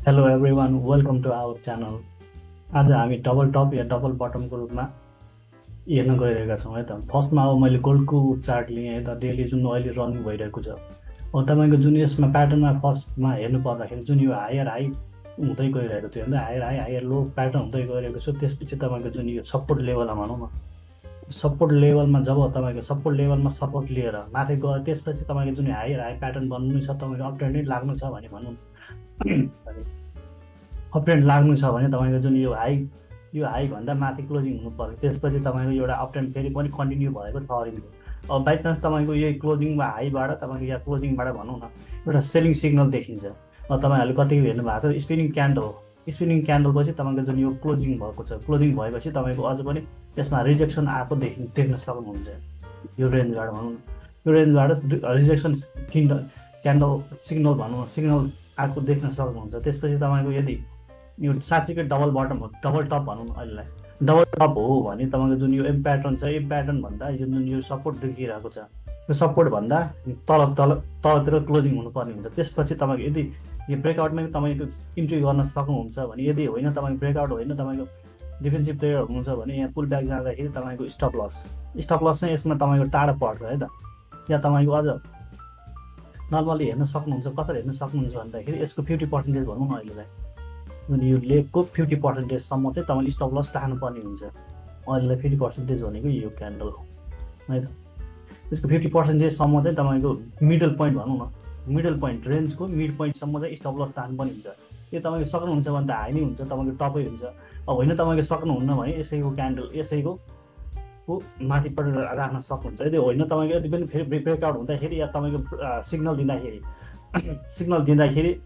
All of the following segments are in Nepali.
Hello everyone, welcome to our channel. आज हामी डबल टप या डबल बटमको रूपमा हेर्न गइरहेका छौँ है त। फर्स्टमा अब मैले गोल्डको चार्ट लिएँ है त, डेली जुन अहिले रनिङ भइरहेको छ। अब तपाईँको जुन यसमा प्याटर्नमा फर्स्टमा हेर्नु पर्दाखेरि जुन यो हायर हाई हुँदै गइरहेको थियो होइन, higher high higher low pattern हुँदै गइरहेको छ। त्यसपछि तपाईँको जुन यो सपोर्ट लेभलमा भनौँ न, सपोर्ट लेभलमा जब तपाईँको सपोर्ट लेभलमा सपोर्ट लिएर माथि गयो, त्यसपछि तपाईँको जुन हायर हाई प्याटर्न बन्नु छ, तपाईँको अप ट्रेन्ड नै लाग्नु छ भने भनौँ न, अप ट्रेन्ड लाग्नु छ भने तपाईँको जुन यो हाईभन्दा माथि क्लोजिङ हुनु पर्यो। त्यसपछि तपाईँको एउटा अप ट्रेन्ड फेरि पनि कन्टिन्यू भएको छ अरिङको। अब बाई चान्स तपाईँको यही क्लोजिङमा हाईबाट तपाईँको या क्लोजिङबाट भनौँ न एउटा सेलिङ सिग्नल देखिन्छ। अब तपाईँहरूले कतिको हेर्नु भएको छ, स्पिनिङ क्यान्डल हो। स्पिनिङ क्यान्डलपछि तपाईँको जुन यो क्लोजिङ भएको छ, क्लोजिङ भएपछि तपाईँको अझ पनि यसमा रिजेक्सन आएको देख्न सक्नुहुन्छ। यो रेन्जबाट भनौँ न, यो रेन्जबाट रिजेक्सन क्यान्डल सिग्नल भनौँ न, सिग्नल आएको देख्न सक्नुहुन्छ। त्यसपछि तपाईँको यदि यो साँच्चीकै डबल बटम हो, डबल टप भनौँ न, अहिलेलाई डबल टप हो भने तपाईँको जुन यो एम प्याटर्न छ, एम प्याटर्न भन्दा यो जुन यो सपोर्ट देखिरहेको छ, त्यो सपोर्टभन्दा तलतिर क्लोजिङ हुनुपर्ने हुन्छ। त्यसपछि तपाईँको यदि यो ब्रेकआउटमै तपाईँको इन्ट्री गर्न सक्नुहुन्छ भने, यदि होइन तपाईँको ब्रेकआउट होइन, तपाईँको डिफेन्सिभ ट्रेडर हुनुहुन्छ भने यहाँ पुल ब्याक जाँदाखेरि तपाईँको स्टप लस चाहिँ यसमा तपाईँको टाढो पर्छ है त। या तपाईँको अझ नर्मली हेर्न सक्नुहुन्छ, कसरी हेर्न सक्नुहुन्छ भन्दाखेरि यसको 50% भनौँ न, अहिलेलाई जुन यो लेगको 50%सम्म चाहिँ तपाईँले स्टप लस राख्नुपर्ने हुन्छ। अहिलेलाई 50% भनेको यो क्यान्डल हो है त। त्यसको 50%सम्म चाहिँ तपाईँको मिडल पोइन्ट भनौँ न, मिडल पोइन्ट रेन्जको मिड पोइन्टसम्म चाहिँ स्टप लस राख्नुपर्ने हुन्छ। यो तपाईँको सक्नुहुन्छ भने त हाई नै हुन्छ, तपाईँको टपै हुन्छ। अब होइन तपाईँको सक्नुहुन्न भने यसैको क्यान्डल यसैको माथिपट्टि राख्न सक्नुहुन्छ। यदि होइन तपाईँको यदि पनि फेरि ब्रेकआउट हुँदाखेरि या तपाईँको सिग्नल दिँदाखेरि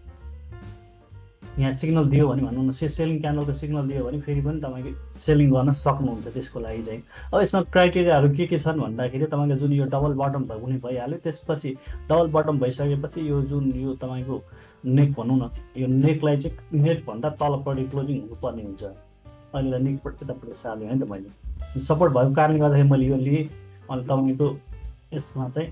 यहाँ सिग्नल दियो भने भनौँ न, सेलिङ क्यान्डलको सिग्नल दियो भने फेरि पनि तपाईँको सेलिङ गर्न सक्नुहुन्छ। त्यसको लागि चाहिँ अब यसमा क्राइटेरियाहरू के छन् भन्दाखेरि तपाईँको जुन यो डबल बटम हुने भइहाल्यो। त्यसपछि डबल बटम भइसकेपछि यो जुन यो तपाईँको नेक भनौँ न, यो नेकलाई चाहिँ नेकभन्दा तलपट्टि क्लोजिङ हुनुपर्ने हुन्छ। अहिलेलाई नेकपट्टि यतापट्टि साल्यो है त। मैले सपोर्ट भएको कारणले गर्दाखेरि मैले यो लिएँ। अनि तपाईँको यसमा चाहिँ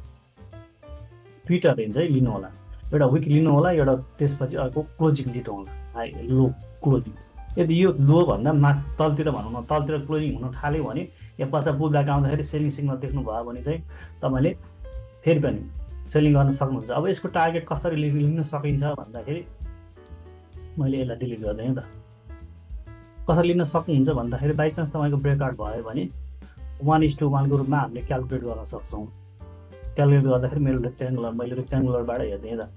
ट्विटर रेन्ज है लिनु होला, एउटा विक लिनु होला, एउटा त्यसपछि अर्को क्लोजिङ लिनु होला, हाई लो क्लोजिङ। यदि यो लोभन्दा तलतिर भनौँ न, तलतिर क्लोजिङ हुन थाल्यो भने या पछाडि पुल ब्याक आउँदाखेरि सेलिङ सिग्नल देख्नुभयो भने चाहिँ तपाईँले फेरि पनि सेलिङ गर्न सक्नुहुन्छ। अब यसको टार्गेट कसरी लिन सकिन्छ भन्दाखेरि मैले यसलाई डिलिट गर्दैन त। कसरी लिन सक्नुहुन्छ भन्दाखेरि बाई चान्स तपाईँको ब्रेकआउट भयो भने 1:1 को रूपमा हामीले क्यालकुलेट गर्न सक्छौँ। क्यालकुलेट गर्दाखेरि मैले रेक्ट्याङ्गुलरबाट हेर्दै त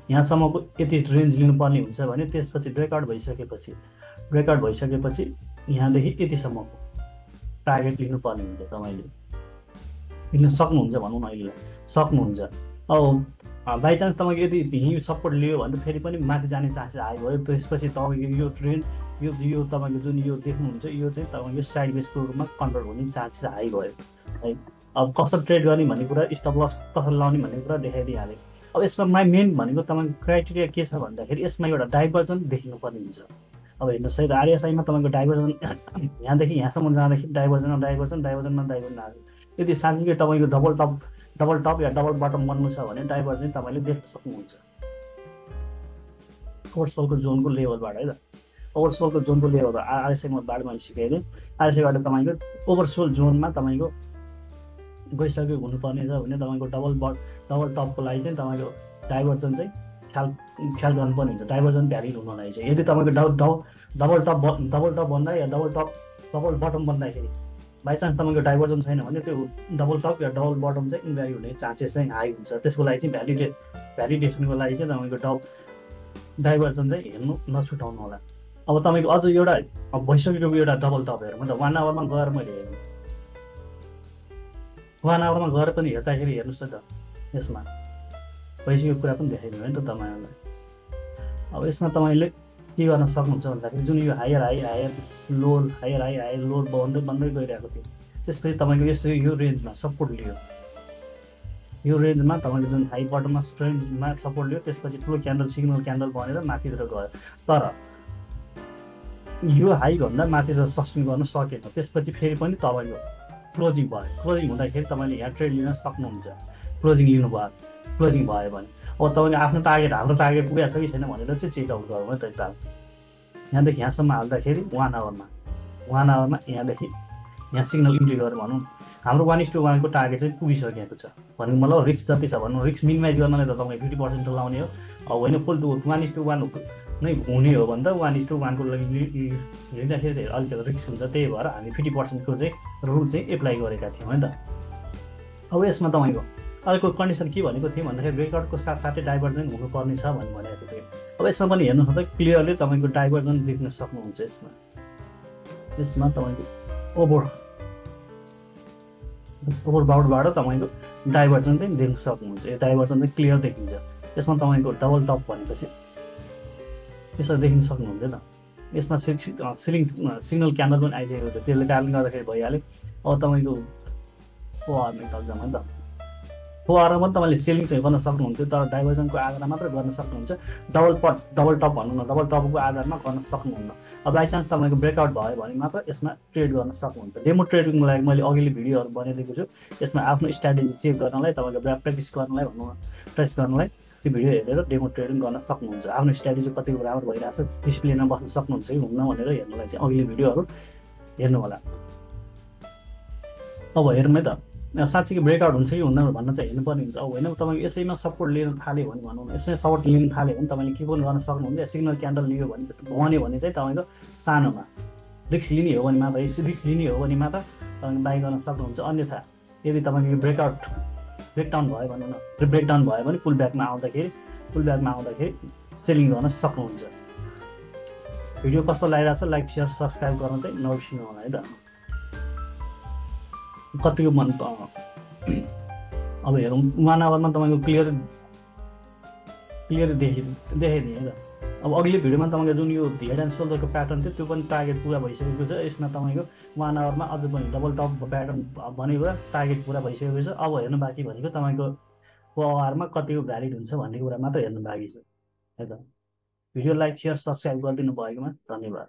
यहाँसम्मको यति रेन्ज लिनुपर्ने हुन्छ भने त्यसपछि ब्रेकआउट भइसकेपछि यहाँदेखि यतिसम्मको टार्गेट लिनुपर्ने हुन्छ। तपाईँले लिन सक्नुहुन्छ भनौँ न, अहिलेलाई सक्नुहुन्छ। अब बाई चान्स तपाईँको यदि यहीँ सपोर्ट लियो भने त फेरि पनि माथि जाने चान्सेस हाई भयो। त्यसपछि तपाईँको यो ट्रेन्ड यो तपाईँको जुन यो देख्नुहुन्छ यो चाहिँ तपाईँको साइड बेसको रूपमा कन्भर्ट हुने चान्सेस हाई भयो है। अब कसरी ट्रेड गर्ने भन्ने कुरा, स्टप लस कसरी लाउने भन्ने कुरा देखाइदिइहालेँ। अब यसमा मेन भनेको तपाईँको क्राइटेरिया के छ भन्दाखेरि यसमा एउटा डाइभर्जन देखिनुपर्ने हुन्छ। अब हेर्नुहोस् है, आरएसआईमा तपाईँको डाइभर्जन यहाँदेखि यहाँसम्म जाँदाखेरि डाइभर्जनमा आयो। यदि साँच्चीकै तपाईँको डबल टप या डबल बटम बन्नु छ भने डाइभर्जन तपाईँले देख्न सक्नुहुन्छ ओभरसोलको जोनको लेभलबाट है त। ओभरसोलको जोनको लेभल आरएसआईबाट मैले सिकाइदिएँ। आरएसआईबाट तपाईँको ओभरसोल जोनमा तपाईँको गइसकेको हुनुपर्ने छ भने तपाईँको डबल टपको लागि चाहिँ तपाईँको डाइभर्जन चाहिँ ख्याल गर्नुपर्ने हुन्छ। डाइभर्जन भ्यालिड हुनलाई चाहिँ यदि तपाईँको डबल टप भन्दा या डबल बटम भन्दाखेरि बाई चान्स तपाईँको डाइभर्जन छैन भने त्यो डबल टप या डबल बटम चाहिँ इन्भ्यालिड हुने चान्सेस चाहिँ हाई हुन्छ। त्यसको लागि चाहिँ भ्यालिडेसनको लागि चाहिँ तपाईँको डाइभर्जन चाहिँ हेर्नु नछुटाउनु होला। अब तपाईँको अझ एउटा भइसकेको एउटा डबल टप हेरौँ त। 1 आवरमा गएर मैले हेरेँ, 1 आवरमा गएर पनि हेर्दाखेरि हेर्नुहोस् त यसमा भइसकेको कुरा पनि देखाइदिनु है त तपाईँहरूलाई। अब यसमा तपाईँले के गर्न सक्नुहुन्छ भन्दाखेरि जुन यो हायर हाई लोर बन्दै गइरहेको थियो, त्यसपछि तपाईँको यस्तो यो रेन्जमा सपोर्ट लियो, यो रेन्जमा तपाईँको जुन हाई बटममा रेन्जमा सपोर्ट लियो, त्यसपछि ठुलो क्यान्डल सिग्नल क्यान्डल बनेर माथितिर गयो। तर यो हाईभन्दा माथितिर सस्टेन गर्न सकेन। त्यसपछि फेरि पनि तपाईँको क्लोजिङ भयो। क्लोजिङ हुँदाखेरि तपाईँले यहाँ ट्रेड लिन सक्नुहुन्छ, क्लोजिङ भयो भने। अब तपाईँको आफ्नो टार्गेट हाम्रो टार्गेट पुगेको छ कि छैन भनेर चाहिँ चेकआउट गरौँ है त एकताल। यहाँदेखि यहाँसम्म हाल्दाखेरि 1 आवरमा 1 आवरमा यहाँदेखि यहाँ सिग्नल इन्ट्री गरेर भनौँ हाम्रो 1:1 को टार्गेट चाहिँ पुगिसकेको छ भनेको मतलब रिस्क जति छ भनौँ रिस्क मिनिमाइज गर्नलाई त तपाईँ 50% लाउने हो अब होइन फुल 1:1 नै हुने हो भने त 1:1 को लागि लिँदाखेरि अलिकति रिस्क हुन्छ त्यही भएर हामी 50% को चाहिँ रुल चाहिँ एप्लाई गरेका थियौँ है त। अब यसमा तपाईँको अर्को कन्डिसन के भनेको थिएँ भन्दाखेरि ब्रेकआउटको साथसाथै डाइभर्जन हुनुपर्ने छ भनेको थिएँ। अब यसमा पनि हेर्नुहोस् त क्लियरली तपाईँको डाइभर्जन देख्न सक्नुहुन्छ। यसमा तपाईँको ओभरबाउटबाट तपाईँको डाइभर्जन चाहिँ देख्न सक्नुहुन्छ। यो डाइभर्जन चाहिँ क्लियर देखिन्छ। यसमा तपाईँको डबल टप भनेपछि यसरी देख्न सक्नुहुन्छ त। यसमा सिग्नल क्यान्डल पनि आइसकेको छ त्यसले कारणले गर्दाखेरि भइहाल्यो। अब तपाईँको 4 आवरमा एक्जाम त 4 आवरमा तपाईँले सेलिङ चाहिँ गर्न सक्नुहुन्छ तर डाइभर्जनको आधारमा मात्र गर्न सक्नुहुन्छ। डबल टप भनौँ न डबल टपको आधारमा गर्न सक्नुहुन्न। अब बाई चान्स तपाईँको ब्रेकआउट भयो भने मात्र यसमा ट्रेड गर्न सक्नुहुन्छ। डेमो ट्रेडिङको लागि मैले अघिल्लो भिडियोहरू बनाइदिएको छु। यसमा आफ्नो स्ट्राटेजी चेक गर्नलाई तपाईँको प्र्याक्टिस गर्नलाई भनौँ न प्र्याक्टिस गर्नलाई त्यो भिडियो हेरेर डेमो ट्रेडिङ गर्न सक्नुहुन्छ। आफ्नो स्ट्राटेजी कतिको राम्रो भइरहेको छ डिसिप्लिनमा बस्न सक्नुहुन्छ कि हुन्न भनेर हेर्नलाई चाहिँ अघिल्लो भिडियोहरू हेर्नु होला। अब हेरौँ है त साँच्चीको ब्रेकआउट हुन्छ कि हुँदैन भन्न चाहिँ हेर्नुपर्ने हुन्छ। अब होइन तपाईँको यसैमा सपोर्ट लिन थाल्यो भने भनौँ न यसमै सपोर्ट लिन थाल्यो भने तपाईँले के पनि गर्न सक्नुहुन्छ। सिग्नल क्यान्डल लियो भने चाहिँ तपाईँको सानोमा रिस्क लिने हो भने मात्र रिस्क लिने हो भने मात्र तपाईँले बाई गर्न सक्नुहुन्छ। अन्यथा यदि तपाईँको ब्रेकडाउन भयो भनौँ न ब्रेकडाउन भयो भने पुल ब्याकमा आउँदाखेरि सेलिङ गर्न सक्नुहुन्छ। भिडियो कस्तो लागिरहेको छ लाइक सेयर सब्सक्राइब गर्न चाहिँ नबिर्सिनु होला है त। कतिको मन अब हेरौँ 1 आवरमा तपाईँको क्लियर देखाइदिएँ है त। अब अघिल्लो भिडियोमा तपाईँको जुन यो हेड एन्ड सोल्डरको प्याटर्न थियो त्यो पनि टार्गेट पुरा भइसकेको छ। यसमा तपाईँको 1 आवरमा अझ पनि डबल टप प्याटर्न भनेको टार्गेट पुरा भइसकेको छ। अब हेर्नु बाँकी भनेको तपाईँको 4 आवरमा कतिको भ्यालिड हुन्छ भन्ने कुरा मात्र हेर्नु बाँकी छ है त। भिडियो लाइक सेयर सब्सक्राइब गरिदिनु भएकोमा धन्यवाद।